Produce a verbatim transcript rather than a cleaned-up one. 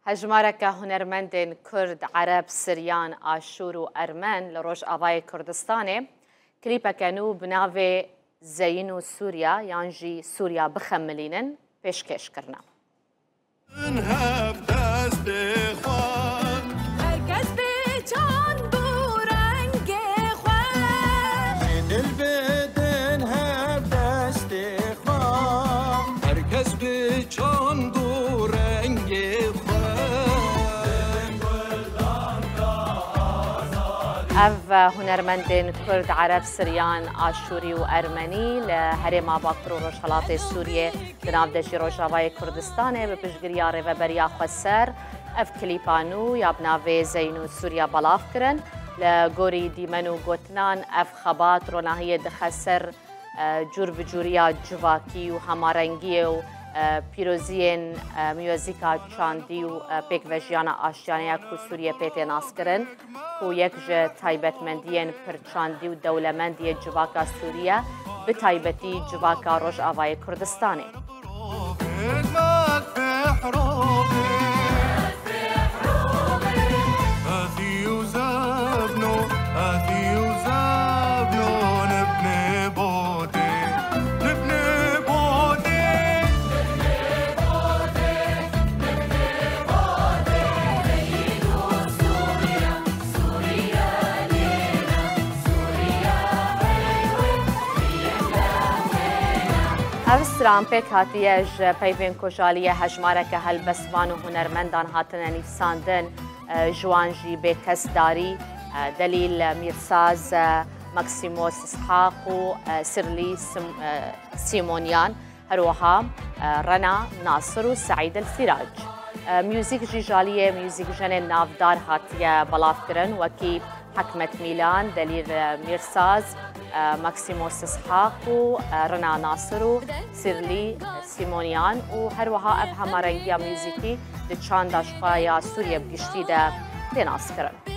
Hejmareke hunermendên Kurd, Ereb, Siryan, Aşûr û Ermen li Rojavayê Kurdistanê klîpeke nû bi navê Zeyîn û Sûriya yan jî Sûriya bixemilînin pêşkêş kirine. Her kes bi çand û rengê xwe. Dil bidin her destê xwe. Her kes bi çand û rengê xwe. Ev hunermendên Kurd, Ereb, Siryan, Aşûrî û Ermenî li herêma Bakur û Rojhelatê Sûriyê di nav de jî Rojavayê Kurdistanê bi piştgiriya Rêveberiya Xweser ev klîpa nû ya bi navê Zeyn û Sûriya belav kirin. Li gorî dîmen û gotinan ev xebat ronahiyê dixe ser, e, cûr bi cûriya civakî û hemarengiyê û, e, pîroziyên, e, miyozîka çandî û, e, pêkvejiyana aştiyanê ya ku Sûriye pê tê naskirin, ku yek ji taybetmendiyên pirçandî û dewlemend yê civaka Sûriye, bi taybetî civaka Rojavayê Kurdistanê. Ev stran pêk hatiye ji peyvên ku ji aliyê hejmareke helbestvan û hunermendan hatine nivîsandin, e, ji wan jî bê kesdarî, e, Delîl Mîrsaz, e, Maksimos Ishaq û, e, Sirlî Sim-, e, Sîmonyan, her wiha, e, Rena Nasir û Seîd El Sîrac. E, muzîk jî ji aliyê muzîkjenên navdar hatiye belavkirin, wekî Hikmet Mîlan, Delîl, e, Mîrsaz, e, Maksimos Ishaq û, e, Rina Nasir û Sirlî, e, Sîmonyan û her wiha ev hemarengiya muzîkî di çanda ji xwe ya Sûriye bi giştî de tê naskirin.